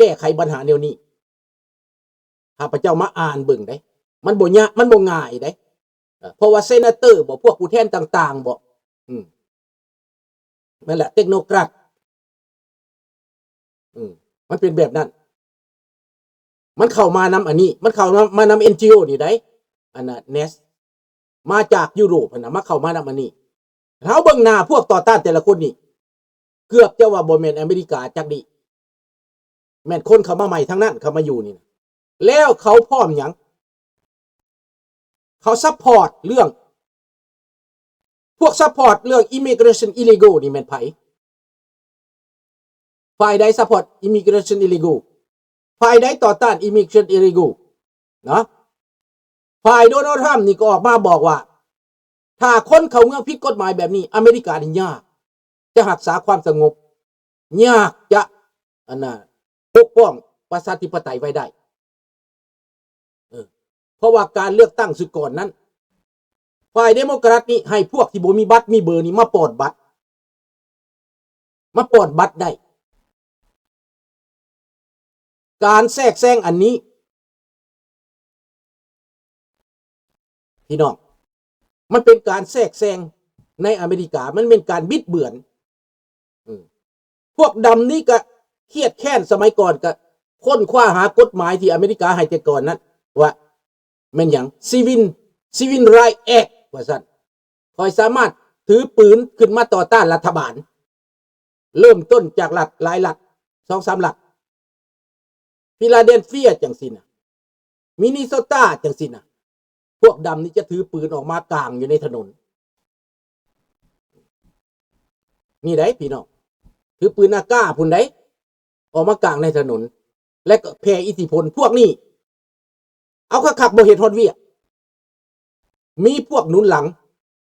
ແກ້ໄຂບັນຫາແນວນີ້. ຂ້າພະເຈົ້າມາອ່ານເບິ່ງເດ້ ມັນບໍ່ຍາກ ມັນບໍ່ງ່າຍເດ້. ເອີ ເພາະວ່າເຊນາເຕີບໍ ພວກຜູ້ແທນຕ່າງໆບໍ ອືມ ນັ້ນແຫຼະ ເຕັກໂນຄຣາດ ອືມ ມັນເປັນແບບນັ້ນ. ມັນເຂົ້າມານຳອັນນີ້ ມັນເຂົ້າມາ ມານຳເອັນຈີໂອນີ້ໄດ໋ ອັນນ່າ ເນສ ມາຈາກຢູໂຣບຫັ້ນນະ ມາເຂົ້າມານຳອັນນີ້. ເຮົາເບິ່ງໜ້າພວກຕໍ່ຕ້ານແຕ່ລະຄົນນີ້ ເກືອບຈະວ່າບໍ່ແມ່ນອາເມລິກາຈັກດີ້ ແມ່ນຄົນເຂົ້າມາໃໝ່ທັງນັ້ນ ເຂົ້າມາຢູ່ນີ້ນະ. ແລ້ວເຂົາພ້ອມຫຍັງ? ເຂົາຊັບພອດເລື່ອງ ພວກຊັບພອດເລື່ອງ immigration illegal ນີ້ແມ່ນໃຜ? ຝ່າຍໃດຊັບພອດ immigration illegal? ຝ່າຍໃດຕໍ່ຕ້ານ immigration illegal ເນາະ? ຝ່າຍໂດນັລທຣຳນີ້ກໍອອກມາບອກວ່າ ຖ້າຄົນເຂົ້າເມືອງຜິດກົດໝາຍແບບນີ້ ອາເມລິການີ້ຍາກຈະຮັກສາຄວາມສະຫງົບ ຍາກຈະ ອັນນ່າ ປົກປ້ອງປະຊາທິປະໄຕໄວ້ໄດ້. ເອີ ເພາະວ່າການເລືອກຕັ້ງຊຸດກ່ອນນັ້ນ ຝ່າຍເດໂມຄຣາດນີ້ໃຫ້ພວກທີ່ບໍ່ມີບັດມີເບີນີ້ມາປ່ອນບັດ ມາປ່ອນບັດໄດ້. ການແຊກແຊງອັນນີ້ ພີ່ນ້ອງ ມັນເປັນການແຊກແຊງໃນອາເມລິກາ ມັນເປັນການບິດເບືອນ. ອືມ ພວກດຳນີ້ກະຄຽດແຄ້ນ ສະໄໝກ່ອນກະຄົ້ນຄວ້າຫາກົດໝາຍທີ່ອາເມລິກາໃຫ້ແຕ່ກ່ອນນັ້ນ ວ່າແມ່ນຫຍັງ Civil Civil Rights Act ວ່າຊັ້ນ. ຂ້ອຍສາມາດຖືປືນຂຶ້ນມາຕໍ່ຕ້ານລັດຖະບານ ເລີ່ມຕົ້ນຈາກລັດ ຫຼາຍລັດ ສອງສາມລັດ Philadelphia ຈັ່ງຊີ້ນະ Minnesota ຈັ່ງຊີ້ນະ ພວກດຳນີ້ຈະຖືປືນອອກມາກາງຢູ່ໃນຖະໜົນ ນີ້ໃດ໋ພີ່ນ້ອງ ຖືປືນອາກາພຸ້ນໃດ໋ ອອກມາກາງໃນຖະໜົນ ແລະກໍແຜ່ອິດທິພົນ. ພວກນີ້ເອົາຄັກໆ ບໍ່ເຮັດຮອດວຽກ ມີພວກໜູນຫຼັງ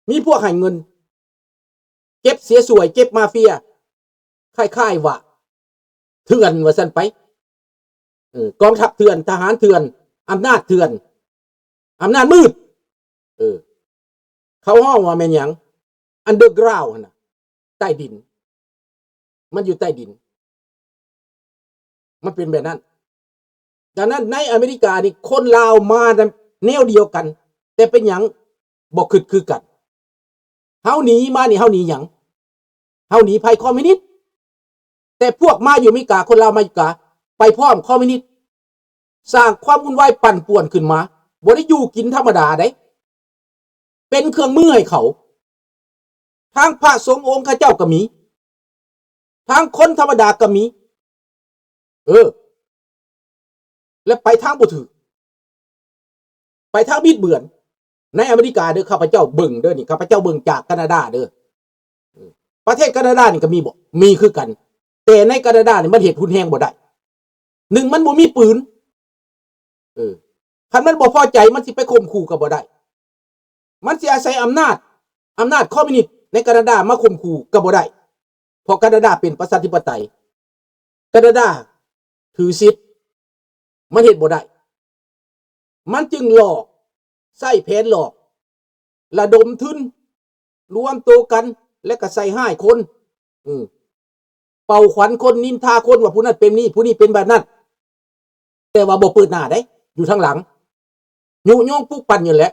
ມີພວກໃຫ້ເງິນ ເກັບເສຍສວຍ ເກັບມາເຟຍ ຄ້າຍໆວ່າເຖື່ອນວ່າຊັ້ນໄປ. ເອີ ກອງທັບເຖື່ອນ ທະຫານເຖື່ອນ ອຳນາດເຖື່ອນ ອຳນາດມືດ. ເອີ ເຂົາຮ້ອງວ່າແມ່ນຫຍັງ underground ຫັ້ນນະ ໃຕ້ດິນ ມັນຢູ່ໃຕ້ດິນ ມັນເປັນແບບນັ້ນ. ດັ່ງນັ້ນໃນອາເມລິການີ້ ຄົນລາວມາແນວດຽວກັນ ແຕ່ເປັນຫຍັງບໍ່ຄິດຄືກັນ? ເຮົາໜີມານີ້ ເຮົາໜີຫຍັງ? ເຮົາໜີໄພຄອມມິວນິດ. ແຕ່ພວກມາຢູ່ອາເມລິກາ ຄົນລາວມາຢູ່ອາເມລິກາ ໄປພ້ອມຄອມມິວນິດ ສ້າງຄວາມວຸ່ນວາຍປັ່ນປ່ວນຂຶ້ນມາ ບໍ່ໄດ້ຢູ່ກິນທຳມະດາໃດ ເປັນເຄື່ອງມືໃຫ້ເຂົາ. ທາງພະສົງອົງເຂົາເຈົ້າກໍມີ ທາງຄົນທຳມະດາກໍມີ ເອີ ແລະໄປທາງບໍ່ຖືກ ໄປທາງບິດເບືອນ. ໃນອາເມລິກາເດີ ຂ້າພະເຈົ້າເບິ່ງເດີ ນີ້ ຂ້າພະເຈົ້າເບິ່ງຈາກການາດາເດີ ປະເທດການາດານີ້ກໍມີບໍ່? ມີຄືກັນ. ແຕ່ໃນການາດານີ້ມັນເຮັດຮຸນແຮງບໍ່ໄດ້. ໜຶ່ງ ມັນບໍ່ມີປືນ. ເອີ ຄັນມັນບໍ່ພໍໃຈ ມັນຊິໄປຂົ່ມຂູ່ກໍບໍ່ໄດ້. ມັນຊິອາໄສອຳນາດ ອຳນາດຄອມມິວນິດໃນການາດາມາຂົ່ມຂູ່ກໍບໍ່ໄດ້. ເພາະການາດາເປັນປະຊາທິປະໄຕ. ການາດາຖືສິດ. ມັນເຮັດບໍ່ໄດ້. ມັນຈຶ່ງຫຼອກ ໃຊ້ແຜນຫຼອກ ລະດົມທຶນ ລວມໂຕກັນ ແລະກະໃສ່ຮ້າຍຄົນ ອື ເປົ່າຂວັນຄົນ ນິນທາຄົນວ່າຜູ້ນັ້ນເປັນນີ້ ຜູ້ນີ້ເປັນແບບນັ້ນ ແຕ່ວ່າບໍ່ເປີດໜ້າເດ້ ຢູ່ທາງຫຼັງ ຍຸຍົງປຸກປັ່ນຢູ່ແຫຼະ.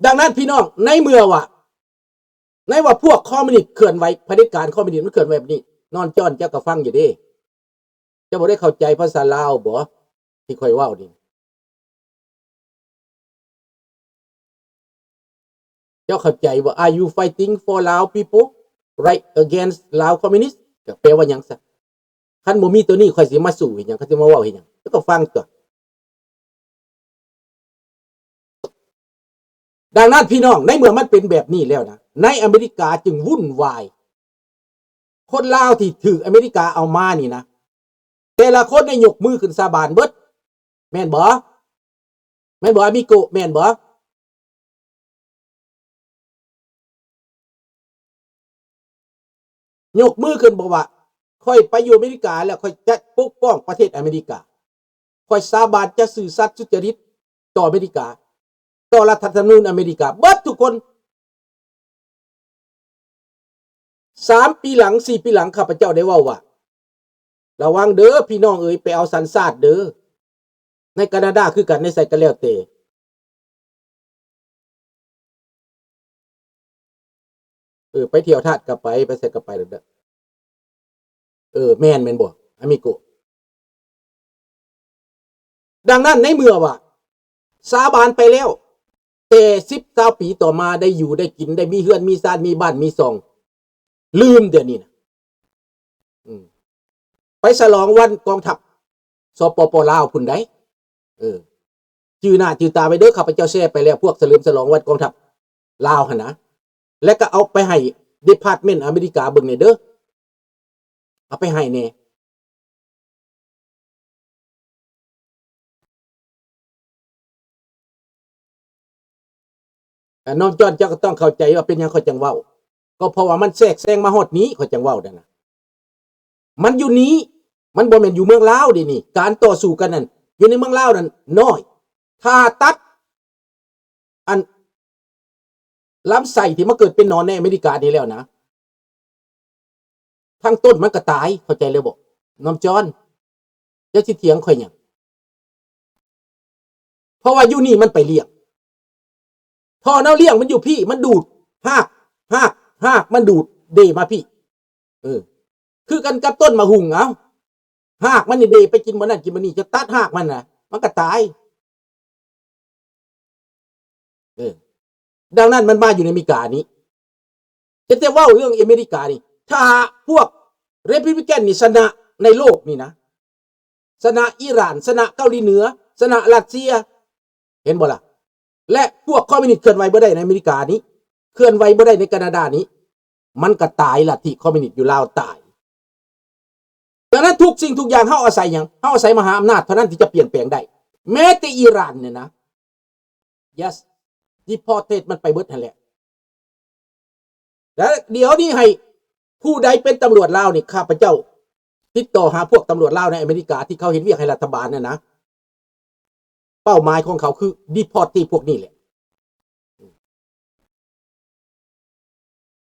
ດັ່ງນັ້ນພີ່ນ້ອງ ໃນເມື່ອວ່າ ໃນວ່າພວກຄອມມິວນິດເຄື່ອນໄຫວ ຜະເດັດການຄອມມິວນິດມັນເຄື່ອນໄຫວແບບນີ້ ນອນຈ້ອນເຈົ້າກໍຟັງຢູ່ເດ້. ເຈົ້າບໍ່ໄດ້ເຂົ້າໃຈພາສາລາວບໍ ທີ່ຂ້ອຍເວົ້ານີ້? ເຈົ້າເຂົ້າໃຈບໍ່? Are you fighting for Lao people right against Lao communist? ກໍແປວ່າຫຍັງຊະ? ຄັນບໍ່ມີໂຕນີ້ ຂ້ອຍຊິມາສູ້ເຮັດຫຍັງ? ຂ້ອຍຊິມາເວົ້າເຮັດຫຍັງ? ເຈົ້າກໍຟັງຕົວະ. ດັ່ງນັ້ນພີ່ນ້ອງ ໃນເມື່ອມັນເປັນແບບນີ້ແລ້ວນະ ໃນອາເມລິກາຈຶ່ງວຸ່ນວາຍ. ຄົນລາວທີ່ຖືກອາເມລິກາເອົາມານີ້ນະ ແຕ່ລະຄົນໄດ້ຍົກມືຂຶ້ນສາບານເບິດ ແມ່ນບໍ່? ແມ່ນບໍ່ ອາມິໂກ? ແມ່ນບໍ່? ຍົກມືຂຶ້ນບອກວ່າ ຂ້ອຍໄປຢູ່ອາເມລິກາແລ້ວ ຂ້ອຍຈະປົກປ້ອງປະເທດອາເມລິກາ. ຂ້ອຍສາບານຈະຊື່ສັດສຸດຈະລິດຕໍ່ອາເມລິກາ, ຕໍ່ລັດຖະທຳມະນູນອາເມລິກາ, ເບິດທຸກຄົນ. ສາມປີຫຼັງ ສີ່ປີຫຼັງ ຂ້າພະເຈົ້າໄດ້ເວົ້າວ່າ ລະວັງເດີພີ່ນ້ອງເອີຍ ໄປເອົາສັນຊາດເດີ ໃນການາດາຄືກັນ ໃນໃສກໍແລ້ວແຕ່ ເອີ ໄປທ່ຽວທາດກໍໄປ ໄປໃສກໍໄປໂລດເດີ ເອີ ແມ່ນ ແມ່ນບໍ່ ອາມິໂກ? ດັ່ງນັ້ນ ໃນເມື່ອວ່າສາບານໄປແລ້ວ ແຕ່ສິບຊາວປີຕໍ່ມາ ໄດ້ຢູ່ໄດ້ກິນ ໄດ້ມີເຮືອນມີຊານ ມີບ້ານມີຊ່ອງ ລືມດຽວນີ້ນະ ອືມ ໄປສະຫຼອງວັນກອງທັບ ສປປ ລາວພຸ້ນໃດ໋ ເອີ ຈື່ໜ້າຈື່ຕາໄວ້ເດີ ຂ້າພະເຈົ້າແຊໄປແລ້ວ ພວກສະເຫຼີມສະຫຼອງວັນກອງທັບລາວຫັ້ນນະ ແລະກໍເອົາໄປໃຫ້ Department ອາເມລິກາເບິ່ງແດ່ເດີ ເອົາໄປໃຫ້ແດ່. ອາ ນ້ອງຈອນ ເຈົ້າກໍຕ້ອງເຂົ້າໃຈວ່າເປັນຫຍັງຂ້ອຍຈັ່ງເວົ້າ ກໍເພາະວ່າມັນແຊກແຊງມາຮອດນີ້ ຂ້ອຍຈັ່ງເວົ້ານັ້ນນະ ມັນຢູ່ນີ້ ມັນບໍ່ແມ່ນຢູ່ເມືອງລາວເດນີ້ ການຕໍ່ສູ້ກັນນັ້ນ ຢູ່ໃນເມືອງລາວນັ້ນນ້ອຍ ຖ້າຕັດ ອັນ ລຳໄສ້ທີ່ມາເກີດເປັນໜອນໃນອາເມລິການີ້ແລ້ວນະ ທັງຕົ້ນມັນກໍຕາຍ ເຂົ້າໃຈແລ້ວບໍ່ ນ້ອງຈອນ? ເຈົ້າຊິຖຽງຂ້ອຍຫຍັງ? ເພາະວ່າຢູ່ນີ້ມັນໄປລ້ຽງ ທໍ່ນ້ຳລ້ຽງມັນຢູ່ພີ້ ມັນດູດຮາກ ຮາກ ຮາກມັນດູດເດມາພີ້ ເອີ ຄືກັນກັບຕົ້ນໝາກຫຸ່ງ ເອົ້າ ຮາກມັນນີ້ເດໄປກິນບ່ອນນັ້ນກິນບ່ອນນີ້ ຈະຕັດຮາກມັນນະ ມັນກໍຕາຍ. ເອີ ດັ່ງນັ້ນມັນມາຢູ່ໃນອາເມລິການີ້ ຈະແຕ່ເວົ້າເລື່ອງອາເມລິການີ້ ຖ້າພວກ Republican ນີ້ຊະນະໃນໂລກນີ້ນະ ຊະນະອີຣານ ຊະນະເກົາຫຼີເໜືອ ຊະນະຣັດເຊຍ ເຫັນບໍ່ລະ? ແລະ ພວກຄອມມິວນິດເຄື່ອນໄຫວບໍ່ໄດ້ໃນອາເມລິການີ້ ເຄື່ອນໄຫວບໍ່ໄດ້ໃນການາດານີ້ ມັນກໍຕາຍ ລັດທິຄອມມິວນິດຢູ່ລາວຕາຍ. ດັ່ງນັ້ນທຸກສິ່ງທຸກຢ່າງເຮົາອາໄສຫຍັງ? ເຮົາອາໄສມະຫາອຳນາດເທົ່ານັ້ນທີ່ຈະປ່ຽນແປງໄດ້. ແມ້ແຕ່ອີຣານນີ້ນະ yes deported ມັນໄປເບິດຫັ້ນແຫຼະ. ແລະ ດຽວນີ້ໃຫ້ຜູ້ໃດເປັນຕຳຫຼວດລາວນີ້ ຂ້າພະເຈົ້າຕິດຕໍ່ຫາພວກຕຳຫຼວດລາວໃນອາເມລິກາທີ່ເຂົາເຮັດວຽກໃຫ້ລັດຖະບານນັ້ນນະ ເປົ້າໝາຍຂອງເຂົາຄື deportee ພວກນີ້ແຫຼະ.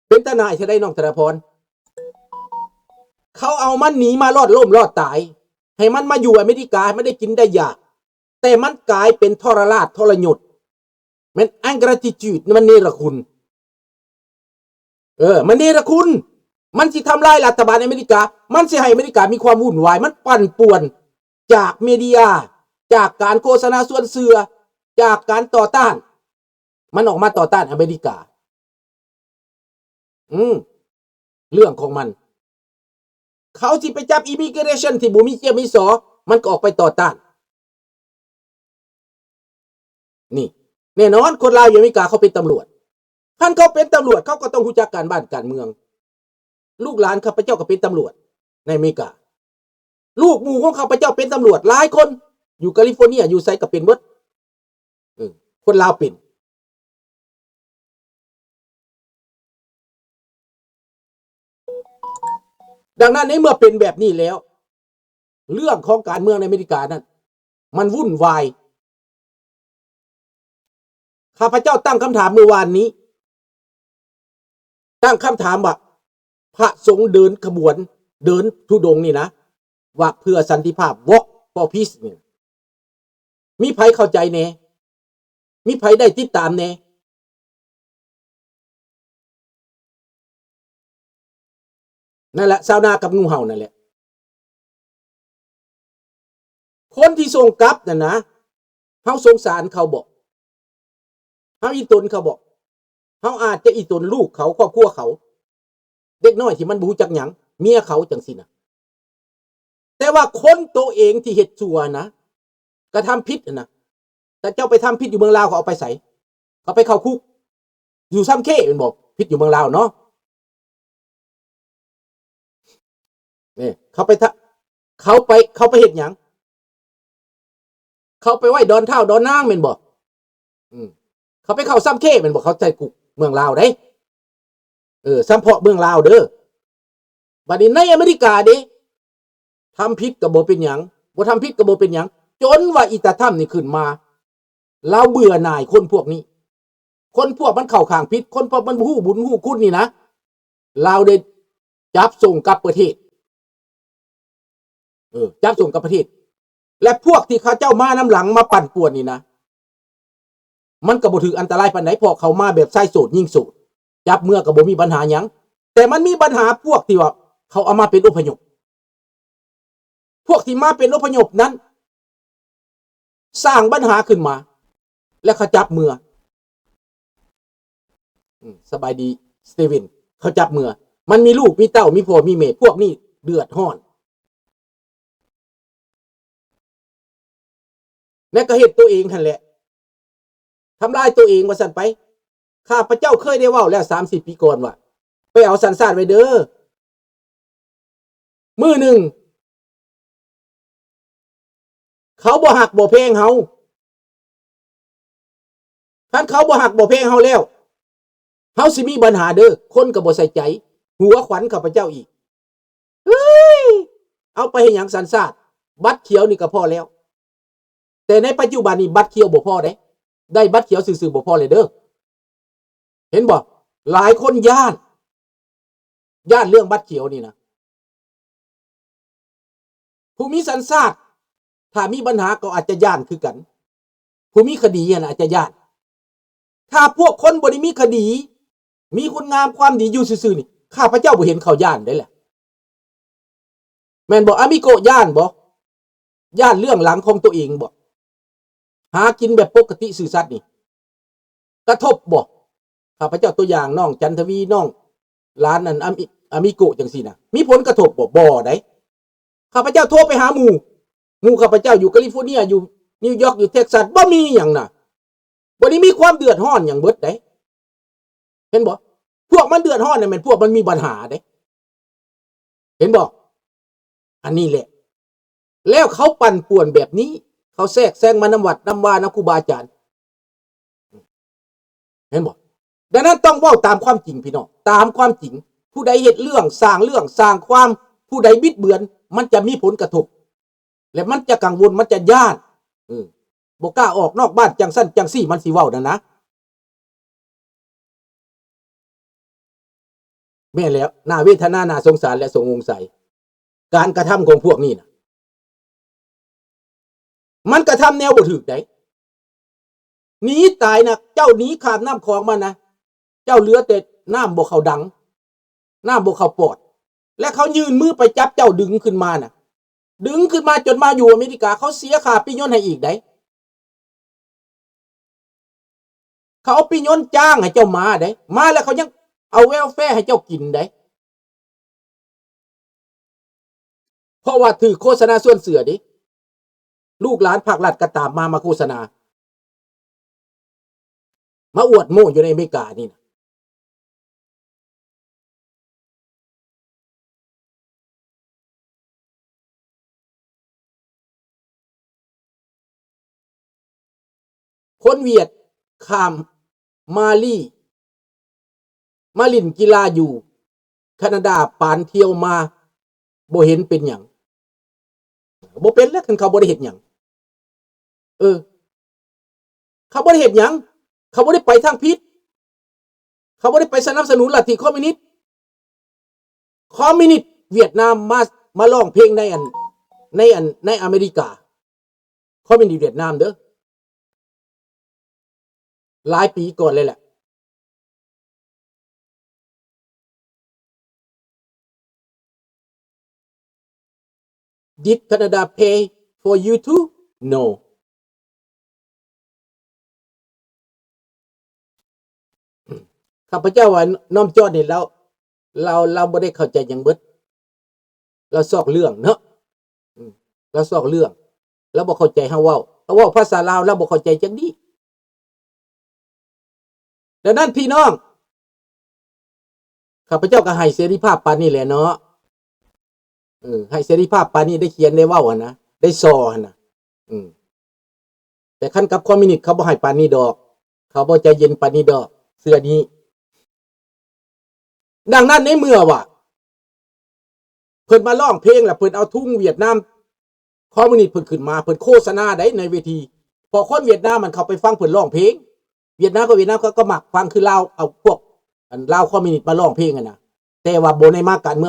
ເປັນຕາໜ່າຍແທ້ໃດ໋ ນ້ອງທະນາພອນ. ເຂົາເອົາມັນໜີມາລອດລົ້ມລອດຕາຍ ໃຫ້ມັນມາຢູ່ອາເມລິກາ ໃຫ້ມັນໄດ້ກິນໄດ້ຢາກ ແຕ່ມັນກາຍເປັນທໍລະລາດທໍລະຍົດ ແມ່ນ ingratitude ມັນເນລະຄຸນ. ເອີ ມັນເນລະຄຸນ ມັນຊິທຳລາຍລັດຖະບານອາເມລິກາ ມັນຊິໃຫ້ອາເມລິກາມີຄວາມວຸ່ນວາຍ ມັນປັ່ນປ່ວນຈາກເມເດຍ ຈາກການໂຄສະນາຊວນເຊື່ອ ຈາກການຕໍ່ຕ້ານ ມັນອອກມາຕໍ່ຕ້ານອາເມລິກາ. ອືມ ເລື່ອງຂອງມັນ ເຂົາຊິໄປຈັບ immigration ທີ່ບໍ່ມີເຈ້ຍມີສໍ ມັນກໍອອກໄປຕໍ່ຕ້ານ. ນີ້ ແນ່ນອນ ຄົນລາວຢູ່ອາເມລິກາເຂົາເປັນຕຳຫຼວດ ຄັນເຂົາເປັນຕຳຫຼວດ ເຂົາກໍຕ້ອງຮູ້ຈັກການບ້ານການເມືອງ. ລູກຫຼານຂ້າພະເຈົ້າກໍເປັນຕຳຫຼວດໃນອາເມລິກາ ລູກໝູ່ຂອງຂ້າພະເຈົ້າເປັນຕຳຫຼວດຫຼາຍຄົນ ຢູ່ກາລິຟໍເນຍ ຢູ່ໃສກໍເປັນເບິດ. ເອີ ຄົນລາວເປັນ. ດັ່ງນັ້ນ ໃນເມື່ອເປັນແບບນີ້ແລ້ວ ເລື່ອງຂອງການເມືອງໃນອາເມລິການັ້ນ ມັນວຸ່ນວາຍ. ຂ້າພະເຈົ້າຕັ້ງຄຳຖາມມື້ວານນີ້ ຕັ້ງຄຳຖາມວ່າ ພະສົງເດີນຂະບວນ ເດີນທຸດົງນີ້ນະ ວ່າເພື່ອສັນຕິພາບ Walk for Peace ນີ້ ມີໃຜເຂົ້າໃຈແດ່? ມີໃຜໄດ້ຕິດຕາມແດ່? ນັ້ນແຫຼະ ຊາວນາກັບງູເຫົ່ານັ້ນແຫຼະ. ຄົນທີ່ສົ່ງກັບນັ້ນນະ ເຮົາສົງສານເຂົາບໍ? ເຮົາອີຕົນເຂົາບໍ? ເຮົາອາດຈະອີຕົນລູກເຂົາ ຄອບຄົວເຂົາ ເດັກນ້ອຍທີ່ມັນບໍ່ຮູ້ຈັກຫຍັງ ເມຍເຂົາຈັ່ງຊີ້ນະ. ແຕ່ວ່າຄົນໂຕເອງທີ່ເຮັດຊົ່ວນະ ກະທຳຜິດຫັ້ນນະ ແຕ່ເຈົ້າໄປທຳຜິດຢູ່ເມືອງລາວ ເຂົາເອົາໄປໃສ? ເຂົາໄປເຂົ້າຄຸກ ຢູ່ຊຳເຄແມ່ນບໍ່? ຜິດຢູ່ເມືອງລາວເນາະ. ນີ້ ເຂົາໄປທະ ເຂົາໄປ ເຂົາໄປເຮັດຫຍັງ? ເຂົາໄປໄວ້ດອນທ້າວດອນນາງແມ່ນບໍ່? ອືມ ເຂົາໄປເຂົ້າຊຳເຄແມ່ນບໍ່? ເຂົາໃສ່ຄຸກເມືອງລາວເດ້. ເອີ ສຳເພາະເມືອງລາວເດີ. ບັດນີ້ໃນອາເມລິກາເດ້ ທຳຜິດກໍບໍ່ເປັນຫຍັງ ບໍ່ທຳຜິດກໍບໍ່ເປັນຫຍັງ ຈົນວ່າອີຕາທຳນີ້ຂຶ້ນມາ ລາວເບື່ອໜ່າຍຄົນພວກນີ້ ຄົນພວກມັນເຂົ້າຂ້າງຜິດ ຄົນພວກມັນບໍ່ຮູ້ບຸນຮູ້ຄຸນນີ້ນະ ລາວໄດ້ ຈັບສົ່ງກັບປະເທດ ເອີ ຈັບສົ່ງກັບປະເທດ ແລະ ພວກທີ່ເຂົາເຈົ້າມານຳຫຼັງມາປັ່ນປ່ວນນີ້ນະ ມັນກໍບໍ່ຖືກອັນຕະລາຍປານໃດ ເພາະເຂົາມາແບບຊາຍໂສດຍິງໂສດ ຈັບເມືອກໍບໍ່ມີບັນຫາຫຍັງ. ແຕ່ມັນມີບັນຫາພວກທີ່ວ່າເຂົາເອົາມາເປັນອົບພະຍົບ ພວກທີ່ມາເປັນອົບພະຍົບນັ້ນ ສ້າງບັນຫາຂຶ້ນມາ ແລ້ວເຂົາຈັບເມືອ. ອືມ ສະບາຍດີ ສະເຕເວັນ. ເຂົາຈັບເມືອ ມັນມີລູກມີເຕົ້າ ມີພໍ່ມີແມ່ ພວກນີ້ເດືອດຮ້ອນ ແລະກໍເຮັດໂຕເອງຫັ້ນແຫຼະ ທຳລາຍໂຕເອງວ່າຊັ້ນໄປ. ຂ້າພະເຈົ້າເຄີຍໄດ້ເວົ້າແລ້ວສາມສີ່ປີກ່ອນວ່າ ໄປເອົາສັນຊາດໄວ້ເດີ ມື້ໜຶ່ງ ເຂົາບໍ່ຮັກບໍ່ແພງເຮົາ ຄັນເຂົາບໍ່ຮັກບໍ່ແພງເຮົາແລ້ວ ເຮົາຊິມີບັນຫາເດີ ຄົນກໍບໍ່ໃສ່ໃຈ ຫົວຂວັນຂ້າພະເຈົ້າອີກ. ເອີຍ ເອົາໄປເຮັດຫຍັງສັນຊາດ? ບັດຂຽວນີ້ກໍພໍແລ້ວ. ແຕ່ໃນປັດຈຸບັນນີ້ບັດຂຽວບໍ່ພໍເດ້ ໄດ້ບັດຂຽວຊື່ໆບໍ່ພໍເລີຍເດີ. ເຫັນບໍ່? ຫຼາຍຄົນຢ້ານ ຢ້ານເລື່ອງບັດຂຽວນີ້ນະ. ຜູ້ມີສັນຊາດ ຖ້າມີບັນຫາກໍອາດຈະຢ້ານຄືກັນ ຜູ້ມີຄະດີຫັ້ນອາດຈະຢ້ານ. ຖ້າພວກຄົນບໍ່ໄດ້ມີຄະດີ ມີຄຸນງາມຄວາມດີຢູ່ຊື່ໆນີ້ ຂ້າພະເຈົ້າບໍ່ເຫັນເຂົາຢ້ານເດ້ແຫຼະ ແມ່ນບໍ່? ອາມິໂກະຢ້ານບໍ່? ຢ້ານເບື້ອງຫຼັງຂອງຕົວເອງບໍ່? ຫາກິນແບບປົກກະຕິຊື່ສັດນີ້ ກະທົບບໍ່? ຂ້າພະເຈົ້າຕົວຢ່າງ ນ້ອງຈັນທະວີ ນ້ອງຫຼານອັນອາມິ ອາມິໂກະຈັ່ງຊີ້ນະ ມີຜົນກະທົບບໍ່? ບໍ່ໃດ໋. ຂ້າພະເຈົ້າໂທໄປຫາໝູ່ ໝູ່ຂ້າພະເຈົ້າຢູ່ກາລິຟໍເນຍ ຢູ່ນິວຢອກ ຢູ່ເທັກຊັສ ບໍ່ມີຫຍັງນະ ບໍ່ໄດ້ມີຄວາມເດືອດຮ້ອນຫຍັງເບິດໃດ໋. ເຫັນບໍ່? ພວກມັນເດືອດຮ້ອນນະແມ່ນພວກມັນມີບັນຫາເດ້ ເຫັນບໍ່? ອັນນີ້ແຫຼະ ແລ້ວເຂົາປັ່ນປ່ວນແບບນີ້ ເຂົາແຊກແຊງມານຳວັດນຳວານຳຄູບາອາຈານ ເຫັນບໍ່? ດັ່ງນັ້ນຕ້ອງເວົ້າຕາມຄວາມຈິງພີ່ນ້ອງ ຕາມຄວາມຈິງ. ຜູ້ໃດເຮັດເລື່ອງ ສ້າງເລື່ອງ ສ້າງຄວາມ ຜູ້ໃດບິດເບືອນ ມັນຈະມີຜົນກະທົບ ແລະ ມັນຈະກັງວົນ ມັນຈະຢ້ານ ເອີ ບໍ່ກ້າອອກນອກບ້ານ ຈັ່ງຊັ້ນຈັ່ງຊີ້ ມັນຊິເວົ້ານັ້ນນະ. ແມ່ນແລ້ວ ໜ້າເວທະນາ ໜ້າສົງສານ ແລະ ສົງອົງໄສ ການກະທຳຂອງພວກນີ້ນະ ມັນກະທຳແນວບໍ່ຖືກໃດ໋. ໜີຕາຍນະ ເຈົ້າໜີຂ້າມນ້ຳຂອງມານະ ເຈົ້າເຫຼືອແຕ່ນ້ຳບໍ່ເຂົ້າດັງ ນ້ຳບໍ່ເຂົ້າປອດ ແລະ ເຂົາຍື່ນມືໄປຈັບເຈົ້າ ດຶງຂຶ້ນມານະ ດຶງຂຶ້ນມາຈົນມາຢູ່ອາເມລິກາ ເຂົາເສຍຄ່າປີ້ຍົນໃຫ້ອີກໃດ໋. ເຂົາເອົາປີ້ຍົນຈ້າງໃຫ້ເຈົ້າມາເດ້ ມາແລ້ວເຂົາຍັງເອົາແວລແຟໃຫ້ເຈົ້າກິນເດ້ ເພາະວ່າຖືກໂຄສະນາຊວນເຊື່ອເດ້. ລູກຫຼານພາກລັດກໍຕາມມາ ມາໂຄສະນາ ມາອວດໂມ້ຢູ່ໃນອາເມລິການີ້ນະ. ຄົນຫວຽດຂ້າມມາລີ ມາຫຼິ້ນກິລາຢູ່ ຄານາດາ ປານທ່ຽວມາ ບໍ່ເຫັນເປັນຫຍັງ. ບໍ່ເປັນແລ້ວ ຄັນເຂົາບໍ່ໄດ້ເຮັດຫຍັງ. ເອີ ເຂົາບໍ່ໄດ້ເຮັດຫຍັງ. ເຂົາບໍ່ໄດ້ໄປທາງຜິດ. ເຂົາບໍ່ໄດ້ໄປສະໜັບສະໜູນລັດທິຄອມມິວນິດ. ຄອມມິວນິດຫວຽດນາມມາ ມາຮ້ອງເພງໃນອັນ ໃນອັນ ໃນອາເມລິກາ. ຄອມມິວນິດຫວຽດນາມເດີ. ຫຼາຍປີກ່ອນເລີຍແຫຼະ. Did Canada pay for you too? No. ຂ້າພະເຈົ້າວ່ານ້ອງຈອນນີ້ ລາວ ລາວ ລາວບໍ່ໄດ້ເຂົ້າໃຈຫຍັງເບິດ. ລາວຊອກເລື່ອງເນາະ. ອືມ ລາວຊອກເລື່ອງ. ລາວບໍ່ເຂົ້າໃຈເຮົາເວົ້າ. ເຮົາເວົ້າພາສາລາວ ລາວບໍ່ເຂົ້າໃຈຈັກດີ້. ດັ່ງນັ້ນພີ່ນ້ອງ ຂ້າພະເຈົ້າກໍໃຫ້ເສລີພາບປານນີ້ແຫຼະເນາະ. ເອີ ໃຫ້ເສລີພາບປານນີ້ ໄດ້ຂຽນໄດ້ເວົ້າຫັ້ນນະ ໄດ້ສໍ່ຫັ້ນນະ. ອືມ ແຕ່ຄັນກັບຄອມມິວນິດ ເຂົາບໍ່ໃຫ້ປານນີ້ດອກ. ເຂົາບໍ່ໃຈເຢັນປານນີ້ດອກ ເທື່ອນີ້. ດັ່ງນັ້ນ ໃນເມື່ອວ່າເພິ່ນມາຮ້ອງເພງ ແລ້ວເພິ່ນເອົາທຸງຫວຽດນາມ ຄອມມິວນິດເພິ່ນຂຶ້ນມາ ເພິ່ນໂຄສະນາໃດໃນເວທີ. ເພາະຄົນຫວຽດນາມມັນເຂົ້າໄປຟັງເພິ່ນຮ້ອງເພງ. ຫວຽດນາມກັບຫວຽດນາມ ເຂົາກໍມັກຟັງ ຄືລາວ ເອົາພວກ ອັນ ລາວຄອມມິວນິດມາຮ້ອງເພງຫັ້ນນະ. ແຕ່ວ່າບໍ່ໄດ້ມາການເມື